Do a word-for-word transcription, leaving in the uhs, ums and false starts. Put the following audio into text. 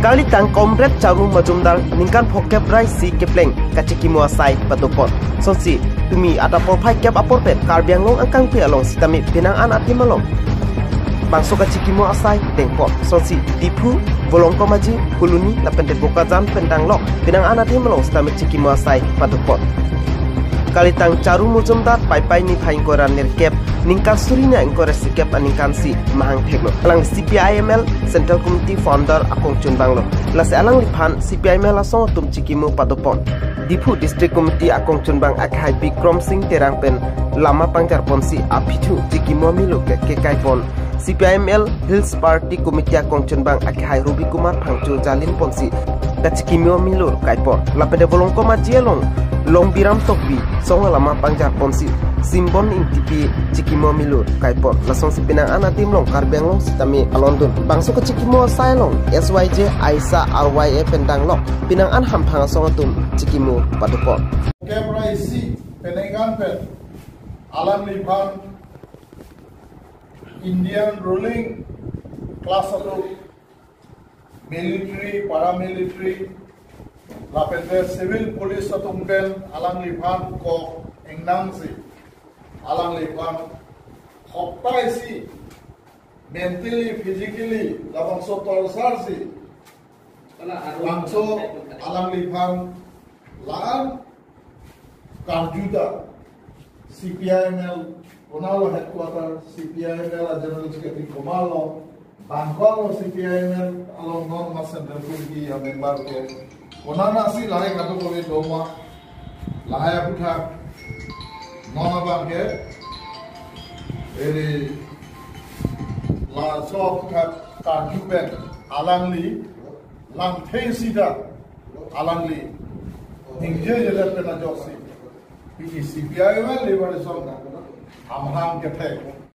Kalitang Comrade Charu Majumdar ningkan phokep ra isi kepleng kachikimo asai padopon. Sonsi tumi adap porphai kep apor pen Karbi Anglong angkangpi along sitame penang an adim along bangso kachikimo asai dengpon. Sonsi Diphu, Volongkom Aji, Phuloni lapen de Bokajan pen danglok penang an adim along sitame chikimo asai padopon. Kalitang Charu Majumdar Paipai niphai ingkoi ra nerkep, ningkan suri hini ingkoi ra sikep aningkan si mahang theklo. Alang C P I M L Central Committee founder akongchunbang lo. Lasi alangliphan C P I M L asong atum chikimo padopon. Diphu District Committee akongchunbang akhai Bikram Singh Terang pen lama pangjarponsi aphi thu chikimo amilur ke, kekaipon. C P I M L Hills Party Committee akongchunbang akhai Robi Kumar Phangcho jalinponsi kachikimo amilur kaipon. Lapen de Volongkom Aji along Longbiram Tokbi song alama pangjarponsi Simbon Ingtipi chikimo amilur kaipon. Lasonsi penang an adim along Karbi Anglong sitame alondun. Bangso kachikimo asai along S Y J, AISA, R Y A pen danglok penang an hamphang asong atum chikimo padopon. Phokep ra isi penang an pen alangliphan Indian ruling class atum, military, paramilitary, lapen de civil police atum pen alangliphan kok engnangsi, alangliphan hoktai si, mentally, physically, labangso torture si, bangso alangliphan la-an karju ta C P I M L konat alo headquarter, C P I M L a general secretary komat alo, bang ko alo C P I M L along non ma central committee a member ke, konat nasi lahai kado kove doma, lahai aphuthak non abang ke, eri laso aphuthak karju pen alangli langthe sida alangli ningjejedet pen ajoksi pini C P I M L Liberation Army kethek